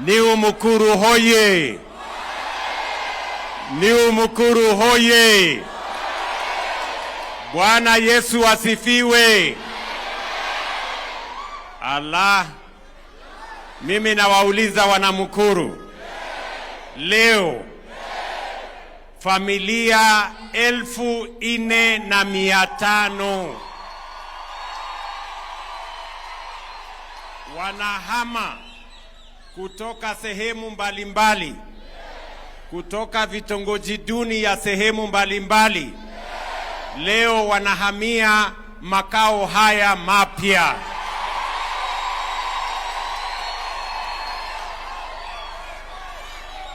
New Mukuru hoye! New Mukuru hoye! Bwana Yesu asifiwe. Allah, mimi nawauliza wanamukuru leo, familia 4,500 wanahama kutoka sehemu mbalimbali, kutoka vitongoji duni ya sehemu mbalimbali, leo wanahamia makao haya mapya.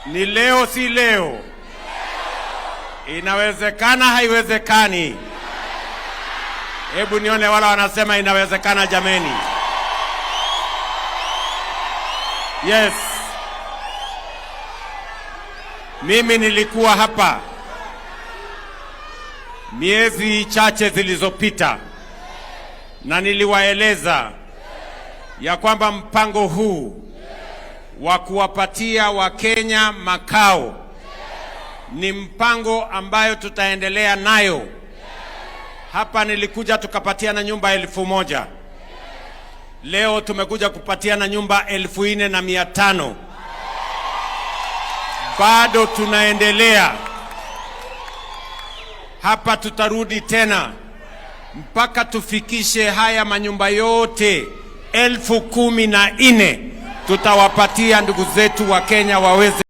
Ni leo, si leo? Inawezekana, haiwezekani? Hebu nione wala wanasema inawezekana, jameni. Yes, mimi nilikuwa hapa miezi chache zilizopita na niliwaeleza ya kwamba mpango huu wa kuwapatia Wakenya makao ni mpango ambayo tutaendelea nayo. Hapa nilikuja tukapatiana nyumba 1,000. Leo tumekuja kupatiana nyumba 4,500. Bado tunaendelea hapa, tutarudi tena mpaka tufikishe haya manyumba yote 14,000 tutawapatia ndugu zetu wa Kenya waweze